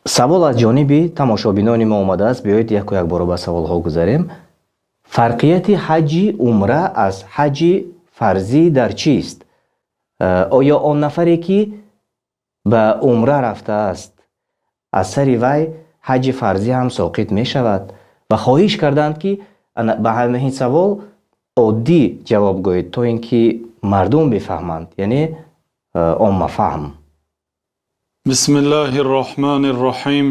Савол аз ҷониби тамошобинони мо омадааст. Биёед, яку якбора ба саволҳо гузарем. Фарқияти ҳаҷи умра аз ҳаҷи фарзӣ дар чист? Оё он нафаре, ки ба умра рафтааст, аз сари вай ҳаҷи фарзӣ ҳам соқит мешавад? Ва хоҳиш карданд, ки ба ҳамин савол оддӣ ҷавоб гӯед, то ин ки мардум бифаҳманд, яъне оммафаҳм. بسم الله الرحمن الرحيم،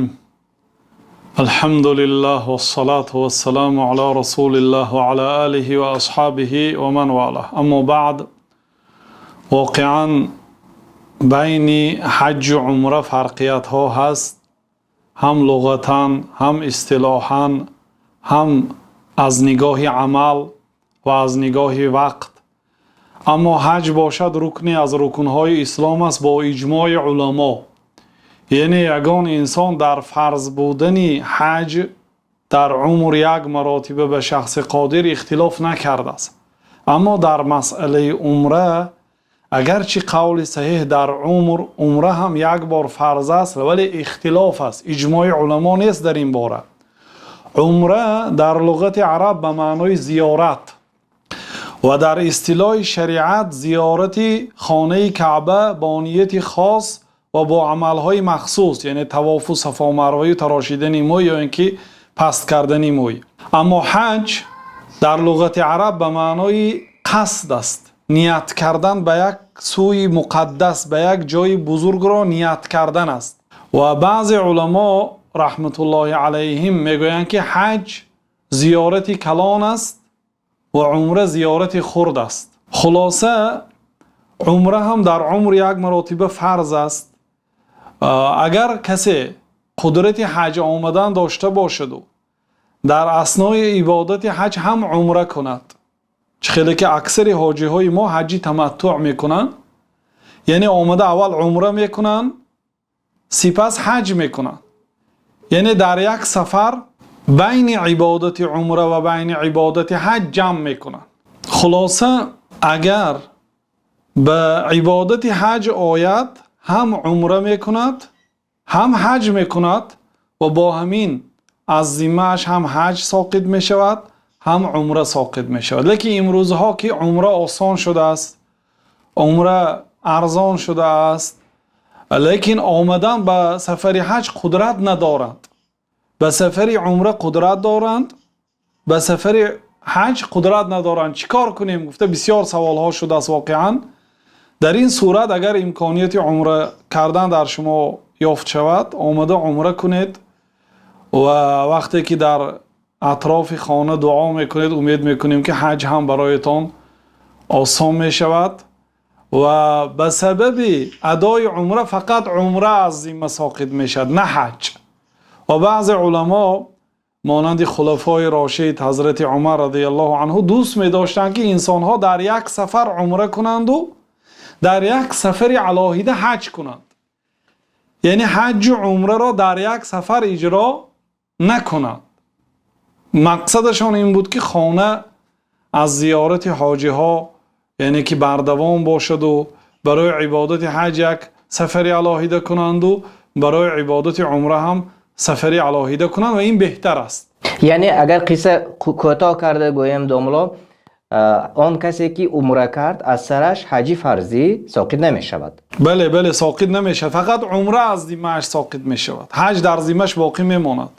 الحمد لله والصلاة والسلام على رسول الله وعلى آله وأصحابه ومن والاه، أما بعد. Воқеан, байни ҳаҷҷу умра фарқиятҳо ҳаст, ҳам луғатан, ҳам истилоҳан, ҳам аз нигоҳи амал ва аз нигоҳи вақт. Аммо ҳаҷ бошад, рукне аз рукнҳои ислом аст бо иҷмои уламо, яъне ягон инсон дар фарз будани ҳаҷ дар умр як маротиба ба шахси қодир ихтилоф накардааст. Аммо дар масъалаи умра, агарчи қавли саҳеҳ дар умр умра ҳам як бор фарз аст, вале ихтилоф аст, иҷмои уламо нест дар ин бора. Умра дар луғати араб ба маънои зиёрат ва дар истилоҳи шариат зиёрати хонаи Каъба бо нияти хос ва бо амалҳои махсус, яъне тавофу Сафо Марваю тарошидани мӯй ё ин ки паст кардани мӯй. Аммо ҳаҷ дар луғати араб ба маънои қасд аст, ният кардан ба як сӯи муқаддас, ба як ҷои бузургро ният кардан аст. Ва баъзе уламо, раҳматуллоҳи алайҳим, мегӯянд, ки ҳаҷ зиёрати калон аст ва умра зиёрати хурд аст. Хулоса, умра ҳам дар умр як маротиба фарз аст. Агар касе қудрати ҳаҷ омадан дошта бошаду дар аснои ибодати ҳаҷ ҳам умра кунад, чӣ хеле ки аксари ҳоҷиҳои мо ҳаҷи таматтуъ мекунанд, яъне омада аввал умра мекунанд, сипас ҳаҷ мекунанд, яъне дар як сафар байни ибодати умра ва байни ибодати ҳаҷ ҷамъ мекунанд. Хулоса, агар ба ибодати ҳаҷ ояд, ҳам умра мекунад, ҳам ҳаҷ мекунад ва бо ҳамин аз зиммааш ҳам ҳаҷ соқит мешавад, ҳам умра соқит мешавад. Лекин имрӯзҳо ки умра осон шудааст, умра арзон шудааст, лекин омадан ба сафари ҳаҷ қудрат надоранд. Ба сафари умра қудрат доранд, ба сафари ҳаҷ қудрат надоранд. Чӣ кор кунем, гуфта бисёр саволҳо шудааст. Воқеан, дар ин сурат, агар имконияти умра кардан дар шумо ёфт шавад, омада умра кунед ва вақте ки дар атрофи хона дуо мекунед, умед мекунем, ки ҳаҷ ҳам бароятон осон мешавад ва ба сабаби адои умра фақат умра аз зимма соқит мешавад, на ҳаҷ. Ва баъзе уламо, монанди хулафои рошид, ҳазрати Умар радиаллоҳу анҳу, дӯст медоштанд, ки инсонҳо дар як сафар умра кунанду дар як сафари алоҳида ҳаҷ кунанд, яъне ҳаҷҷу умраро дар як сафар иҷро накунанд. Мақсадашон ин буд, ки хона аз зиёрати ҳоҷиҳо, яъне ки бардавом бошаду барои ибодати ҳаҷ як сафари алоҳида кунанду барои ибодати умра ҳам сафари алоҳида кунанд ва ин беҳтар аст. Яъне, агар қисса кӯтоҳ карда гӯем, домуло, он касе ки умра кард, аз сараш ҳаҷи фарзӣ соқит намешавад? Бале, соқит намешавад, фақат умра аз зиммааш соқит мешавад, ҳаҷ дар зиммаш боқӣ мемонад.